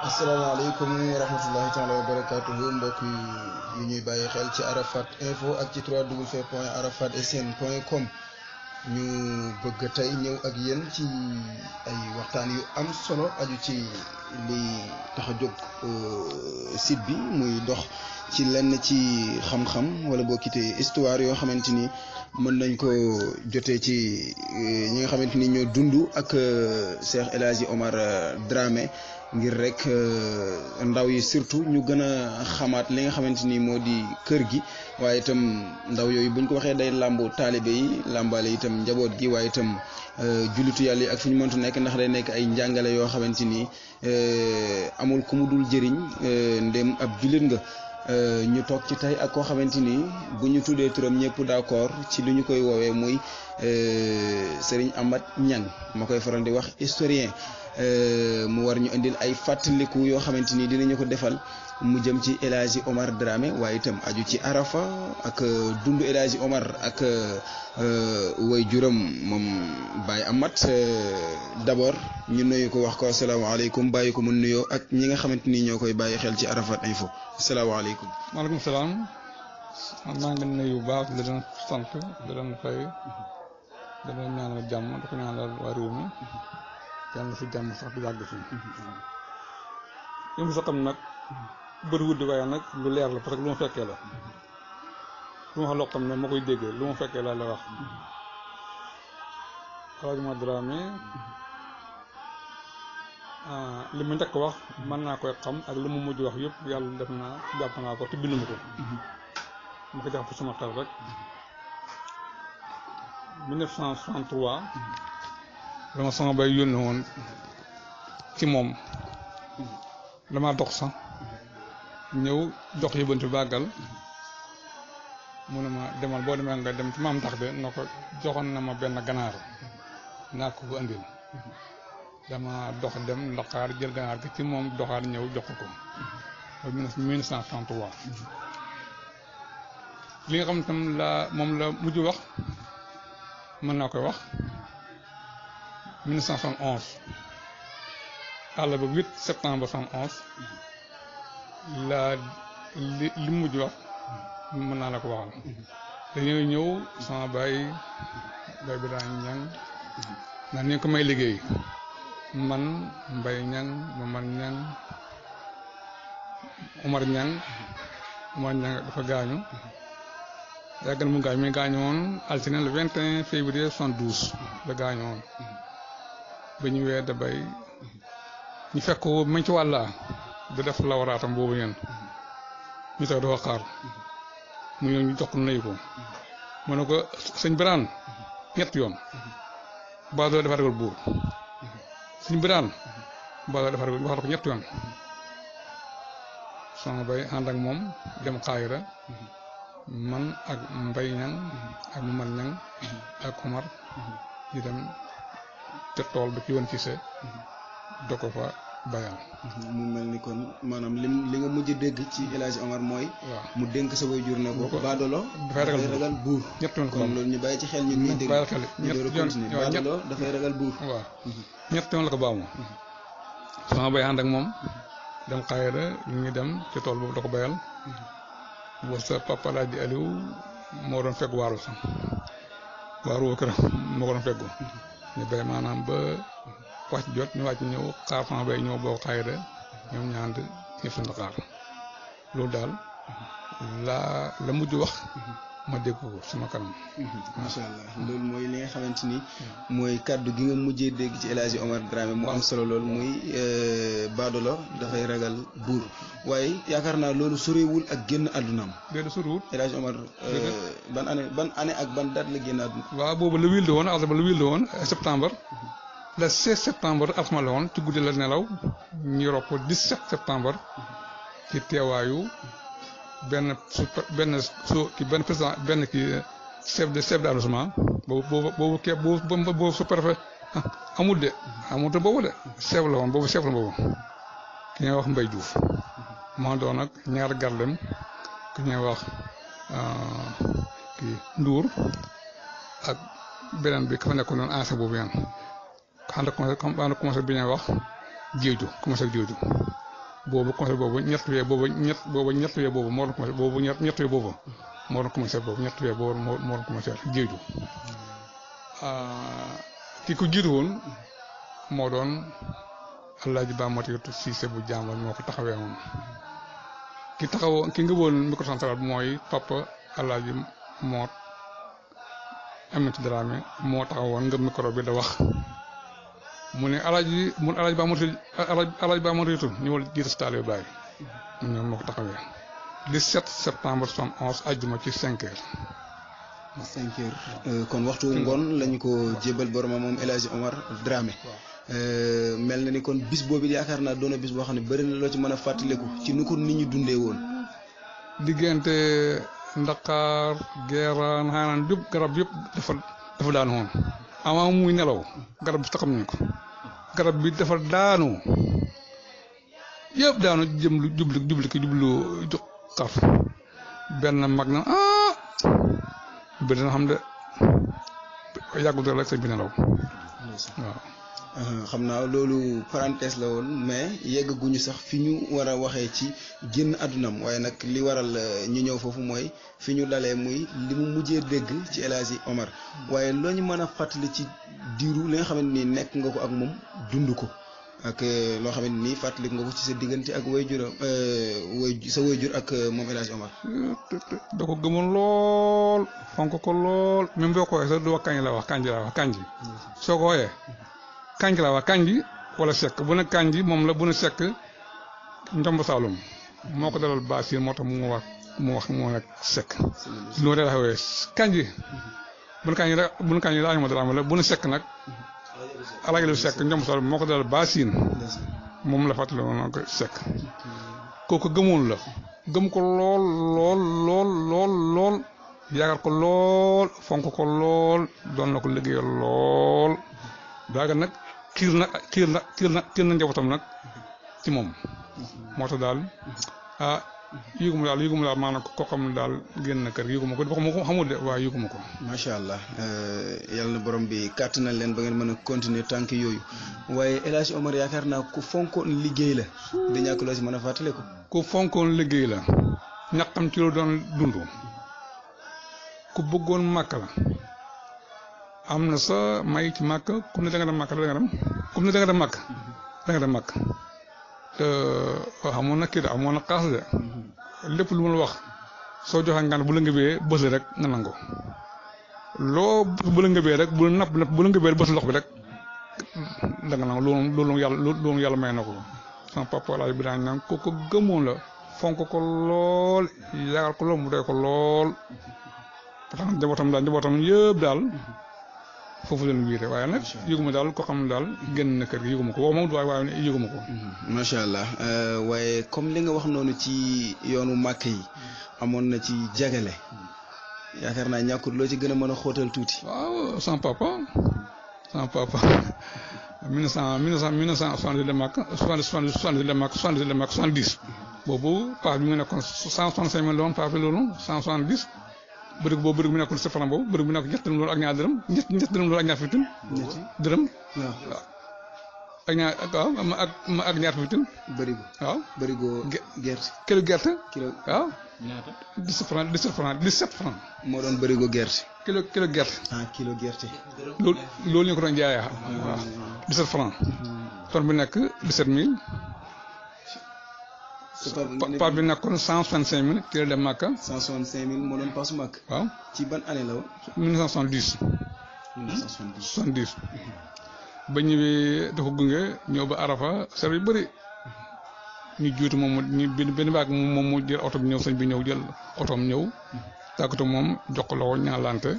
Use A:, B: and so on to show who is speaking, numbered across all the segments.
A: asalaamaaleykum wa rahmatullahi taala wa barakaatuhu mbokk yi ñuy bàyyi xel ci Arafat info ak ci www.arafatsn.com ñu bëgg tey ñëw ak yéen ci ay waxtaan yu am solo aju ci li tax a jóg site bi muy dox ci lenn ci xam-xam wala boo quitté histoire yoo xamante ni mën nañ ko jotee ci ñi nga xamante ni ñoo dund ak Cheikh El Hadji Omar Dramé ngir rek ndaw yi surtout ñu gën a xamaat li nga xamante ni moo di kër gi waaye itam ndaw yooyu buñ ko waxee day làmbu taalibe yi làmbaale itam njaboot gi waaye itam jullitu yàlla yi ak fu ñu mëntu nekk ndax day nekk ay njàngale yoo xamante ni amul ku mu dul jëriñ ndem ab jullit nga. ñu toog ci tey ak koo xamante ni bu ñu tuddee turam ñëpp d'accord ci li ñu koy woowee muy Serigne Amath Niang ma koy faral di wax historien mu war ñu indil ay fàttaliku yoo xamante ni dinañu ko defal mu jëm ci El Hadji Omar Dramé waaye itam aju ci Arafa ak dundu El Hadji Omar ak way juram moom Baye Amath d'abord ñu nuyu ko wax ko asalaamaaleykum bàyyi ko mu nuyoo ak ñi nga xamante ni ñoo koy bàyyi xel ci Arafat info asalaamaaleykum.
B: maaleykum salaam maa ngi nuyu bu baax di leen sant di leen fay di leen ñaanal jàmm di ko ñaanal waa réew mi yàlla fi jàmm sax di yàgg fi li mu sa xam nag bëriwul di waaye nag lu leer la parce que lu ma fekkee la lu ma wax loo xam ne ma koy déggee lu ma fekkee la wax El Hadji Omar Dramé li mu njëkk wax mën naa koy xam ak li mu mujj wax yëpp yàlla def naa jàpp naa ko te binduma ko ma ko jàpp sama xel rek 1963 dama sama bay yónni woon ci moom dama dox sax ñëw jox yëbanti bàggal mu ne ma demal boo demee nga dem ci maam tax de na ko joxoon na ma benn ganaar naa ko andil dama dox dem ndoxaar jël ganaar gi ci moom doxaar ñëw jox ko ba 1963 li nga xam tam moom la mujj wax mën naa koy wax 1971 àll ba 8 septembre 71 la li mujj wax mën naa la ko waxal dañoo ñëw sama baay bi daan ñang ndax ni ko may liggéey man Mbaye Niang Momar Niang Omar Niang dafa gaañu yàggal mu gaañu mi gaañu woon altine le 21 février 72 la gaañu woon ba ñu wee da bay ñu fekk ko mañ ci wàlla da def lawaraatam boobu yéen ñu tax dafa xaar mu ñëw ñu jox ko nuyu ko mu ne ko sëñ Birane ñett yoon ba doo dafa ragal buur sëñ Birane ba doo dafa ragal waxal ko ñett yoon sama bay ànd ak moom dem Xaayira man ak Mbaye Niang ak Momar Niang ak Omar ñu dem te tool ba ci woon ci se do ko fa bayal
A: mu mel ni kon maanaam li nga mujj dégg ci El Hadji Omar mooy
B: waaw
A: mu dénk sa way jur ne ko baadolo
B: dafay ragal
A: buur
B: ñett yoon ko
A: kon loolu ñu bàyyi ci xel ñun ñuy dégg
B: bàyyi xel
A: ñu door a continuer baadolo dafay ragal buur
B: waaw ñett yoon la ko baamu sama bay ànd ak moom dem Xaayira ñu ngi dem ci tool boobu da ko bayal boo sa papa Alaaji Aliou moo doon fekk waaru sax waaru woo këram moo ko doon fekku ñu bay maanaam ba wàcc jot ñu wàcc ñëw xaar sama bay ñëw boo Xaayira ñoom ñaand ñëpp seen xaar loolu daal la mujj wax ma dégg ko sama kanam.
A: macha allah loolu mooy li nga xamante ni mooy kàddu gi nga mujjee dégg ci El Hadji Omar Dramé mu am solo loolu muy baadolo dafay ragal buur waaye yaakaar naa loolu soriwul ak génn àddunaam.
B: déedéet soriwul
A: El Hadji Omar ban année ak ban date la génn àdduna.
B: waaw boobu la wilde woon àll ba la wilde woon septembre le 16 septembre alxames la woon ci guddi la nelaw ñu rob ko 17 septembre ci teewaayu. benn président benn chef d'arrondissement boobu sous-préfet amul de amul te boobu de chef la woon boobu chef la boobu ki ñuy wax Mbaye Diouf maa doon nag ñaar gardem ki ñuy wax kii Ndour ak beneen bi ka fa nekkoon noonu ancien boobu yan ànd commencé bi ñuy wax Diédhiou commencé ak Diédhiou boobu conseil boobu ñett weer boobu moo doon commencé boobu ñett weer boobu moo doon commencé boobu ñett weer boobu moo doon commencé géeju ki ko jiitu woon moo doon Alaaji Ba Matiitu Siise bu jàmbal moo ko taxawee woon ki nga woon micro central mooy papa Alaaji Moot Aminata Dramé moo taxawoon nga micro bi da wax mu ne Alaaji Ba Matiitu ñëwal jiite si taalibe Baay ñoom moo ko taxawee 17 septembre 71 àjjuma ci 5 heures.
A: 5 heures kon waxtu ngoon lañu ko jébal boromam moom El Hadji Omar Dramé mel na ni kon bis boobu yaakaar naa doona bis boo xam ne bëri na loo ci mën a fàttaliku ci nu ko nit ñi dundee woon.
B: diggante Ndakaar Geeraan xaanaan yëpp garab yëpp dafa daanu woon avant muy nelaw garab bi taxam nañ ko garab bi dafa daanu yëpp daanu jublu xaf benn mag na bi dana xam de yàggul dara rek sëñ bi nelaw waaw.
A: xam naa loolu parenthèse la woon mais yeggaguñu sax fi ñu war a waxee ci génn àddunam waaye nag li waral ñu ñëw foofu mooy fi ñu dalee muy li mu mujjee dégg ci El Hadji Omar waaye loo ñu mën a fàttali ci diiru li nga xamante ni nekk nga ko ak moom dund ko ak loo xamante ni fàttali nga ko ci sa diggante ak sa waajur ak moom El Hadji Omar.
B: da ko gëmoon lool fonk ko lool même boo ko waxee sax du wax kanji la wax kanji soo ko waxee kanji la wax kanji wala sekk bu ne kanji moom la bu ne sekk njomb Saalum moo ko dalal Basiir moo tax mu wax nekk sekk lu ma dee waxee kanji bu ne kanji la ma dara la bu ne sekk nag Alaaji lu sekk njomb Saalum moo ko dalal Basiir moom la fàttali woon ko sekk kooku gëmoon la gëm ko lool yaakaar ko lool fonk ko lool doon na ko liggéeyal lool daaga nag xiir na njabootam nag ci moom moo tax daal yëguma daal maanaam ko xam ne daal génn na kër yëguma ko dafa ko xamul de waaye yëguma ko.
A: macha allah yàlla na borom bi kàttanal leen ba ngeen mën a continuer tànk yooyu waaye El Hadji Omar yaakaar naa ku fonkoon liggéey la di ñàkk loo si mën a fàttale ko.
B: ku fonkoon liggéey la ñaqam ci lu doon dund ku bëggoon màkk la am na sa may ci màkk ku ne da nga dem màkk da nga dem ku ne da nga dem màkk da nga dem màkk te amoon na kii de amoon na xaas de lépp lu ma la wax soo joxee ngaan bu la ngëbee bës rek nga nangu loo bu la ngëbee rek bu la ngëbee bës ndox bi rek da nga nangu loolu yàlla may na ko sama papa laaj bi daan naan ko gëmoon la fonk ko lool yaakaar ko lool mu doy ko lool parce que njabootam yëpp daal foofu leen wiire waaye nag yëguma daal ko xam ne daal génn na kër gi yëguma ko waxuma waaye yëguma ko.
A: macha allah waaye comme li nga wax noonu ci yoonu màkk yi amoon na ci jagale yaakaar naa ñàkkut loo ci gën a mën a xóotal tuuti.
B: waaw sama papa 1970 de màkk 70 de màkk 70 boobu paas bi mu nekkoon 165 000 la woon paas bi loolu 170. bërig boobu bërig bi nekkul sa franc boobu bërig bi nekk ñett dërëm loolu ak ñaar dërëm ñett dërëm loolu ak ñaar fitin dërëm waaw ak ñaar fitin
A: bërigo
B: waaw
A: bërigo gerte
B: kilo gerte waaw
C: ñaata
B: 17 franc
A: moo doon bërigo gerte
B: kilo gerte
A: kilo gerte
B: loolu ñu ko doon jaayee waaw 17 franc tonne bi nekk 17000 paas bi nekkoon 165 000 kilo dem Makka.
A: 165 000 moo doon paasu Makka.
B: waaw
A: ci ban année la woon.
B: 1970. 70. ba ñëwee dafa gunge ñëw ba Arafa ser yu bëri ñu jiitu moom ñu benn baag moom mu jël oto bi ñëw sëñ bi ñëw jël otoom ñëw tàggatu moom jox ko la woon ñaalante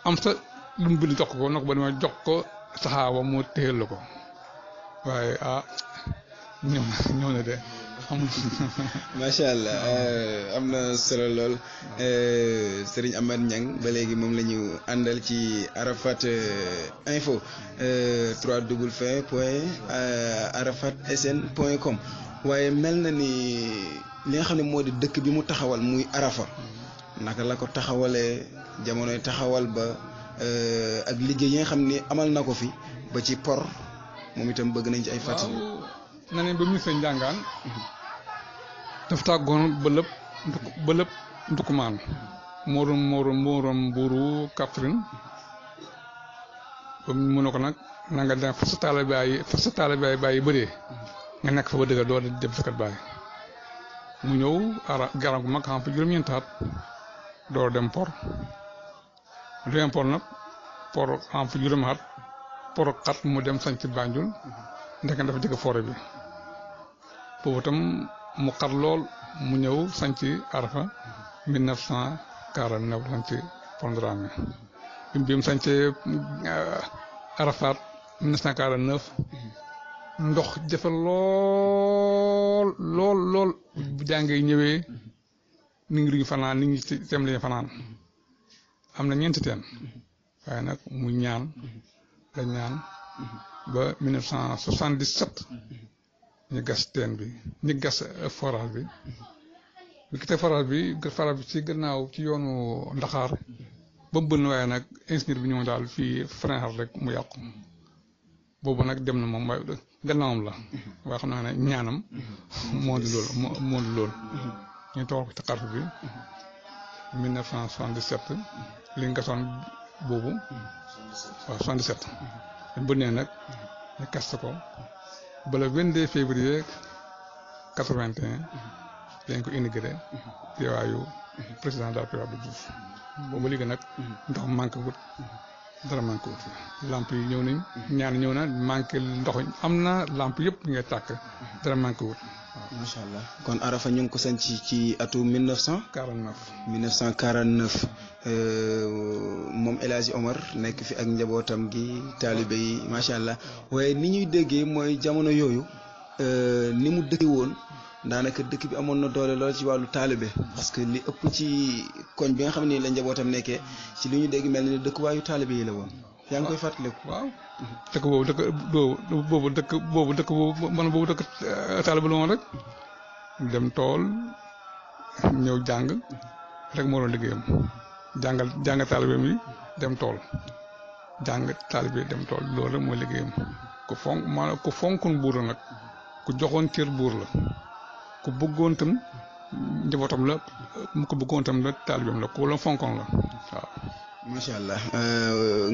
B: am sa lu mu bind jox ko nag ba dama jox ko saxaaba mu téyel la ko waaye ñëw na de
A: macha allah am na solo lool Serigne Amath Niang ba léegi moom la ñu àndal ci Arafat info www.arafatsn.com waaye mel na ni li nga xam ne moo di dëkk bi mu taxawal muy Arafa naka la ko taxawalee jamonoy taxawal ba ak liggéey yi nga xam ni amal na ko fi ba ci por moom itam bëgg nañ ci ay fàttali.
B: na ne ba ministre njàngaan dafa tàggoon bëlëb ndukumaan moorom buuru Kaffrine ba mu ne ko nag na nga dem fa sa taalibe bàyyi bëree nga nekk fa ba dëgg doo dem sa kat bàyyi mu ñëw garab gu mag xam fa juróom-ñeenti at door dem port nag port xam fa juróomi at port xat mu dem sañ ci Banjul ndeke dafa jege forêt bi boobu tam mu xat lool mu ñëw sañ ci Arafa 1949 sañ ci Pondramé bi mu sañ ci Arafat 1949 ndox jafe lool bu jàngee ñëwee nit ñi duñu fanaan nit ñi ci tem lañu fanaan am na ñeenti teen waaye nag mu ñaan ba 1977 ñu gas teen bi ñu gas forage bi bu kitee forage bi ci gannaaw ci yoonu Ndaxaar ba mu bënn waaye nag ingénieur bi ñëw daal fii frein rek mu yàqu boobu nag dem na moom waaye gannaawam la waaye xam naa ne ñaanam moo di loolu ñu toog ko ci xarf bi 1977 li nga gasoon boobu waaw 77 dañ bënnee nag ñu kaste ko ba le 22 février 81 dañ ko inauguré teewaayu président de la République Abdou Diouf boobu léegi nag ndox manqué wut dara manqué wut lamp yi ñëw nañ ñaan ñëw na manqué ndox am na lamp yëpp ngay tàkk dara manqué wut waaw.
A: macha allah kon Arafa ñu ngi ko sanc ci atu 1949 moom El Hadji Omar nekk fi ak njabootam gi taalibe yi macha allah waaye ni ñuy déggee mooy jamono yooyu ni mu dëkke woon daanaka dëkk bi amoon na doole lool ci wàllu taalibe parce que li ëpp ci koñ bi nga xam ne la njabootam nekkee ci li ñu dégg mel ni dëkk waayu taalibe yi la woon. yaa ngi koy fàttaliku.
B: waaw dëkk boobu man boobu dëkk taalibe la woon rek dem tool ñëw jàng rek moo doon liggéeyam jàng taalibeem yi dem tool loolu rek mooy liggéeyam ku fonkoon buur la nag ku joxoon cër buur la. ku bëggoon tam njabootam la mu ko bëggoon tam la taalibeem la ku la fonkoon la waaw.
A: macha allah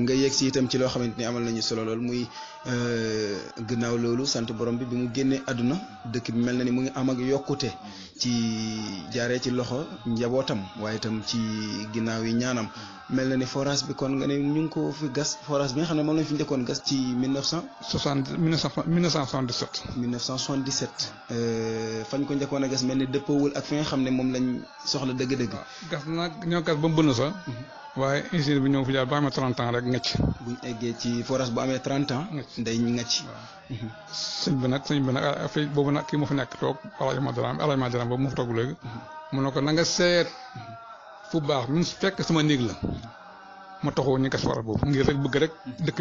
A: nga yegg si itam ci loo xamante ni amal nañu solo lool muy gannaaw loolu sant borom bi mu génnee àdduna dëkk bi mel na ni mu ngi am ak yokkute ci jaaree ci loxo njabootam waaye itam ci ginnaaw yi ñaanam mel na ni forage bi kon nga ne ñu ngi ko fi gas forage bi nga xam ne moom lañ fi njëkkoon gas ci 1977 fañ ko njëkkoon a gas mel ni dëppawul ak fi nga xam ne moom lañ soxla dëgg-dëgg.
B: gas nag ñoo gas ba mu bënn sax waaye ingénieur bi ñëw fi jaar ba amee 30 ans rek ngëcc.
A: buñ eggee ci forage bu amee 30 ans. day ngëcc.
B: sëñ bi nag fii boobu nag kii moo fi nekk toog Alaaji Madaraam boobu moo fi toog léegi mu ne ko na nga seet fu baax même su fekk sama néeg la ma taxaw ñu gas forage boobu ngir rek bëgg dëkk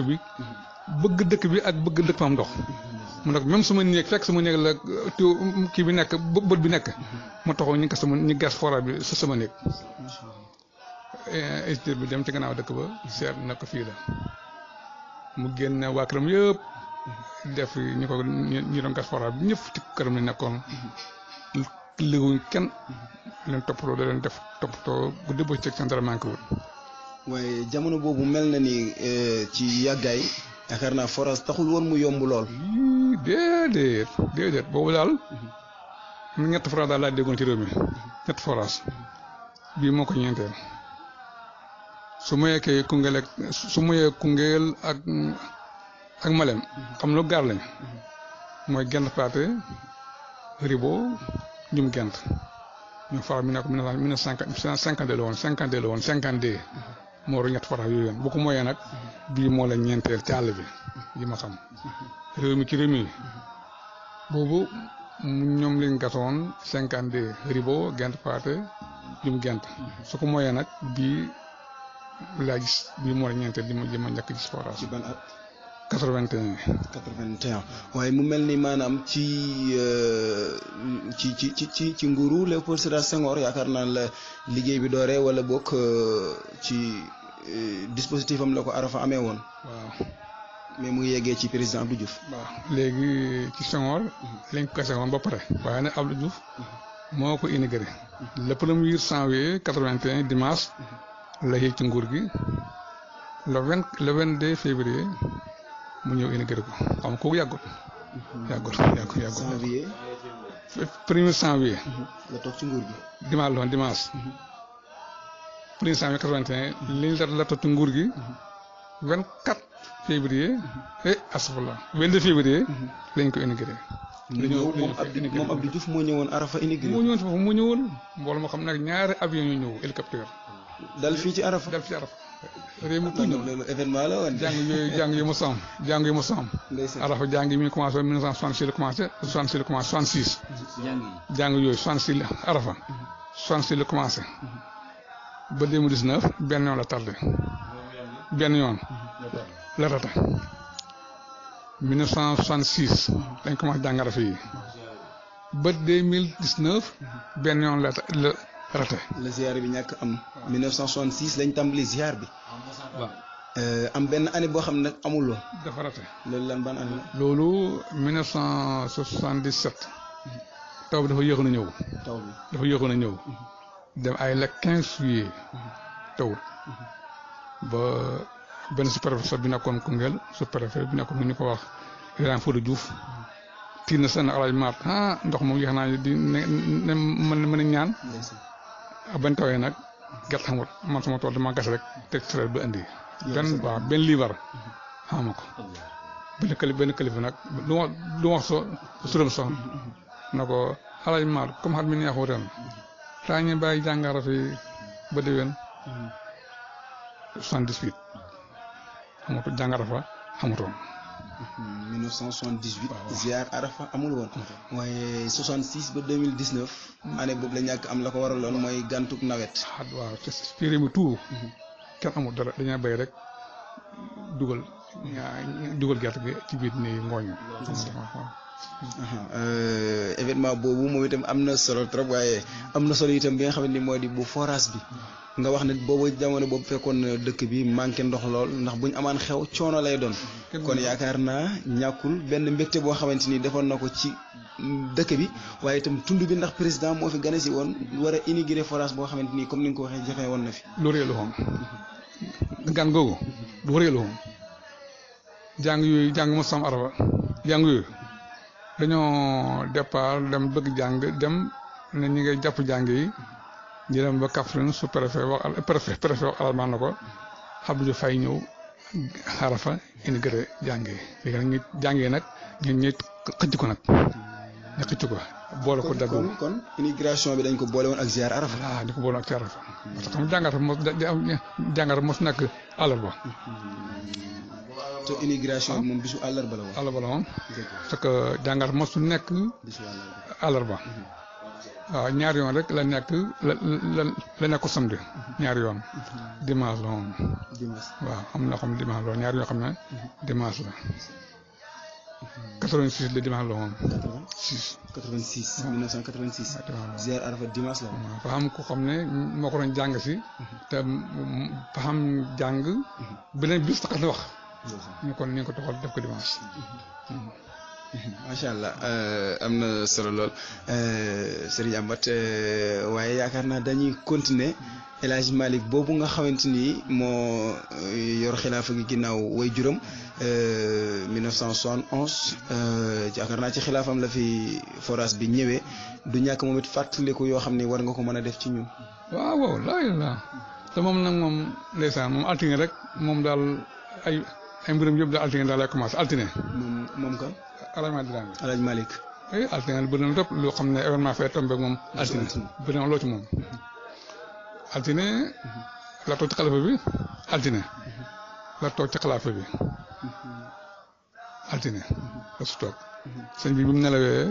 B: bi ak bëgg dëkk fa am ndox mu ne ko même sama néeg fekk sama néeg la kii bi nekk bët bi nekk ma taxaw ñu gas forage bi sama néeg. ingénieur bi dem ci gannaaw dëkk ba seet na ko fii la mu génne waa këram yëpp def ñu doon gas forage bi ñëpp ci këram la nekkoon léeguñ kenn leen toppatoo da leen def toppatoo guddi ba cëg seen dara manqué wut.
A: waaye jamono boobu mel na ni ci yàggaay yaakaar naa forage taxul woon mu yomb lool. déedéet boobu daal ñett forage daal laa déggoon ci réew mi ñett forage bii moo ko ñeenteel. su ma yeggee Koungheul ak Malem xam lu gaar lañ mooy Gent Pathé Ribo Njum Gent ñoo faral mi nekk 1952 la woon 52 moo war ñett faral yooyu yoon bu ko mooyee nag bii moo la ñeenteel ci àll bi yi ma xam réew mi boobu ñoom lañ gasoon 52 Ribo Gent Pathé Njum Gent su ko mooyee nag bii laa gis bii moo la ñeenteel di ma njëkk gis forage. ci ban at. 81 waaye mu mel ni maanaam ci nguuru Léopold Sédar Senghor yaakaar naa la liggéey bi dooree wala bokk ci dispositif am la ko Arafa amee woon.
B: waaw
A: mais mu yeggee ci président Abdou Diouf.
B: waaw léegi ci Senghor lañ ko kase woon ba pare waaye nag Abdou Diouf moo ko inauguré le 1er janvier 81 dimanche la yéeg ci nguur gi le 22 février mu ñëw inauguré ko xam kooku yàggul.
A: janvier.
B: 1er janvier.
A: la toog ci nguur gi.
B: dimanche la woon dimanche. 1er janvier 81 liñ la toog ci nguur gi. 24 février astafurlah 22 février lañ ko inauguré.
A: moom Abdou Diouf moo ñëwoon Arafa inauguré.
B: moo ñëwoon foofu mu ñëwoon mbooloo moo xam nag ñaari avion ñu ñëw hélicoptère.
A: dal fii ci Arafa.
B: réew mi tuuti
A: loolu événement la woon.
B: jàng yi mu sam. Arafa jàng yi mi ngi commencé 1966 la commencé 66. jàng yooyu 66 Arafa. 66 la commencé. ba 2019 benn yoon la tardé. benn yoon la rata 1966 dañ commencé jàng Arafa yi ba 2019 benn yoon la rate
A: la ziar bi ñàkk am 1966 lañ tàmbali ziar bi am benn année boo xam ne nag amuloo
B: dafa rate
A: loolu lan ban année la
B: loolu 1977 taw bi dafa yéexoon a ñëw dafa yéexoon a ñëw dem ay le 15 juillet tawut ba benn sous-préfet bi nekkoon Koungheul sous-préfet bi nekkoon ñu ko wax Ibrahima Fodé Diouf tiir na seen alaaj maat ndox moom yéex naa di ne mën a ñaan bañ tawee nag gerte xamut man sama tool dama gas rek teg traite ba indi benn liibar xama ko benn kalifa nag lu wax so suram so na ko alaaj maat comme xat mi neexu ren taa ñu bàyyi jàngara fi ba déwén 78 xamutoon jàng Arafa xamutoon.
A: 1978. ziar Arafa amul woon. waaye 66 ba 2019. année boobu la ñàkk am la ko waraloon mooy gàntuk nawet.
B: waaw te ci réew mi tout. kenn amul dara dañoo béy rek dugal gerte gi ci biir nii ngooñ.
A: événement boobu moom itam am na solo trop waaye am na solo itam bi nga xam ne moo di bu forage bi. nga wax ne boobu jamono boobu fekkoon dëkk bi manqué ndox lool ndax buñ amaan xew coono lay doon kon yaakaar naa ñàkkul benn mbégte boo xamante ni defoon na ko ci dëkk bi waaye itam tund bi ndax président moo fi gane si woon war a inaugurer forage boo xamante ni comme ni nga ko waxee jafe woon na fi.
B: lu réelu xoom gan googu lu réelu xoom jàng mo sam Arafa jàng yooyu dañoo départ dem bëgg jàng dem ne ñi ngay jàpp jàng yi ñu dem ba Kaffrine su préfet wax alamaan na ko Abdou Faye ñëw Arafa inauguré jàngee léegi nag ñu jàngee nag ñu xëcc ko nag ñu xëcc ko boole ko dagg
A: kon inauguration bi dañ ko boole woon ak ziar Arafa
B: waaw di ko boole ak ziar Arafa parce que xam jàngat mos nekk àllarba
A: te inauguration bi moom bisu àllarba la woon
B: parce que jàngat mos nekk
A: bisu
B: àllarba waaw ñaari yoon rek la nekk la nekk samedi ñaari yoon dimanche la moom waaw am na xam dimanche la ñaari yoo xam ne dimanche la 86 la dimanche la moom
A: 86 1986 ziar Arafa dimanche la woon
B: fa xam ko xam ne moo ko doon jàng si te fa xam jàng beneen bis tax la wax ñu ko toxal def ko dimanche
A: macha allah am na solo lool Serigne Amath waaye yaakaar naa dañuy continuer El Hadj Malick boobu nga xamante ni moo yor xilaafa gi ginnaaw way juróom 1971 yaakaar naa ci xilaafam la fi forage bi ñëwee du ñàkk moom it fàttaliku yoo xam ne war nga ko mën a def ci ñun.
B: waaw laa te moom nag moom ndeysaan moom altine rek moom daal ay mbiram yëpp daal altine daal lay commencé altine.
A: moom kan.
B: El Hadj
A: Malick.
B: altine bëri na lépp loo xam ne événement fee tombé moom. altine bëri na loo ci moom. altine la toog ci xalifa bi altine la toog ci xilaafa bi altine la su toog sëñ bi mu nelawee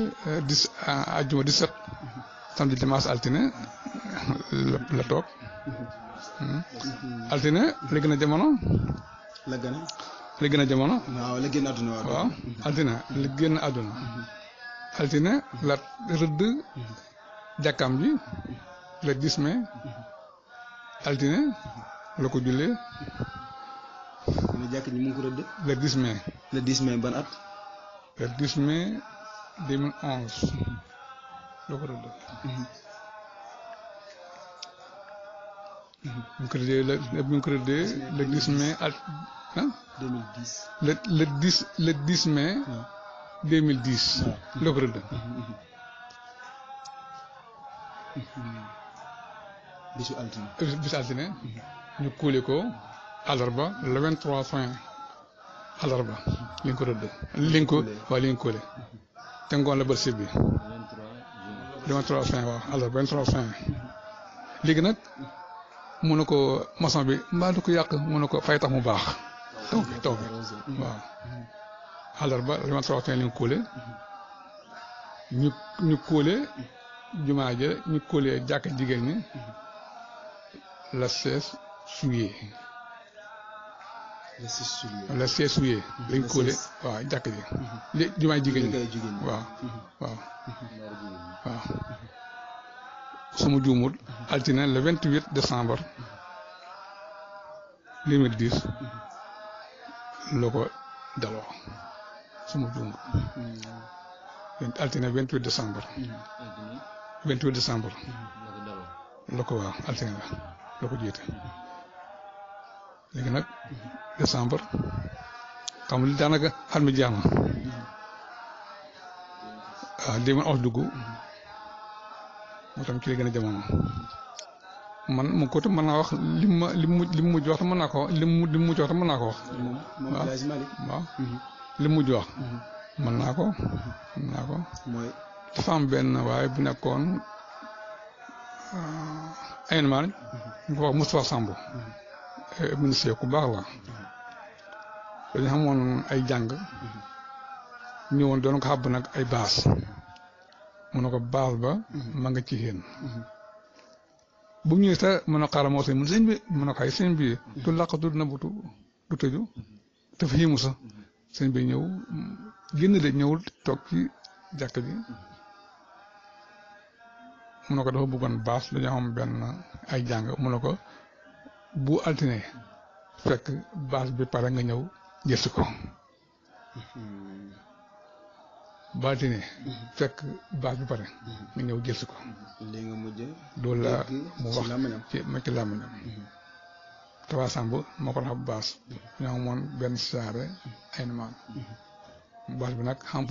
B: 17 samedi dimanche altine la toog altine la gën a jamono. li gën a jamono.
A: waaw li gën a àdduna
B: waaw altine li gën a àdduna. altine la rëdd jàkkaam ji le 10 mai altine la ko jullee
A: mu jàkk ji mu ngi ko rëdd.
B: le 10 mai.
A: le 10 mai ban at.
B: le 10 mai 2011 loo ko rëdd. bu ñu ko rëddee le 10 mai at ah.
A: 2010.
B: le 10 mai. 2010. loo ko rëdd.
A: bisu altine.
B: bisu altine. ñu kuule ko àllarba le 23 juin àllarba li nga ko rëdd. li nga ko waaw li nga kuule. te ngoon la bët bi. 23 juin waaw àllarba 23 juin. léegi nag mun na ko maçon bi mbaa du ko yàq mun na ko fay tax mu baax. taw bi waaw. àllarba le 23 juin li nga kuule. ñu kuule jumaa ja ñu kuule jàkk jigéen ñi. le 16 juillet.
A: le 6 juillet.
B: le 16 juillet. lañ kóole waaw jàkk ji. léegi jumaay jigéen ñi waaw waaw waaw. suma juumul altine le 28 décembre 2010 loo ko daloo suma juumul. altine 28 décembre. 28 décembre. la ko waaw altine la ko jiite. léegi nag décembre xam li daanaka xar mi jeex na waaw 2011 dugg moo tam ci la gën a jamono man mu ko mën naa wax li mu mujj wax mën naa ko wax li mu mujj wax mën naa ko wax. waaw li mu mujj wax. mën naa ko. mooy dafa am benn waaye bu nekkoon ay namaan ñu ko wax Moustapha Samb. ministre ku baax la dañu xamoon ay jàng ñëwoon doon ko xàbb nag ay baas mu ne ko baas ba ma nga ci xéen bu ñëwee sa mën a xaaral moo sëñ mun sëñ bi mën a xay sëñ bi du làqatu du nabutu du tëju dafa yéemu sa sëñ bi ñëw génn de ñëwul toog ci jàkk ji mu ne ko dafa bëggoon baas dañoo xam benn ay jàng mu ne ko bu altine fekk baas bi pare nga ñëw jël ko bu altine fekk baas bi pare nga ñëw jël ko.
A: léegi nga mujj.
B: loolu la mu wax ci làmmiñam. Tafa Samb moo ko tax baas ñoo amoon benn saare ay namaan baas bi nag xam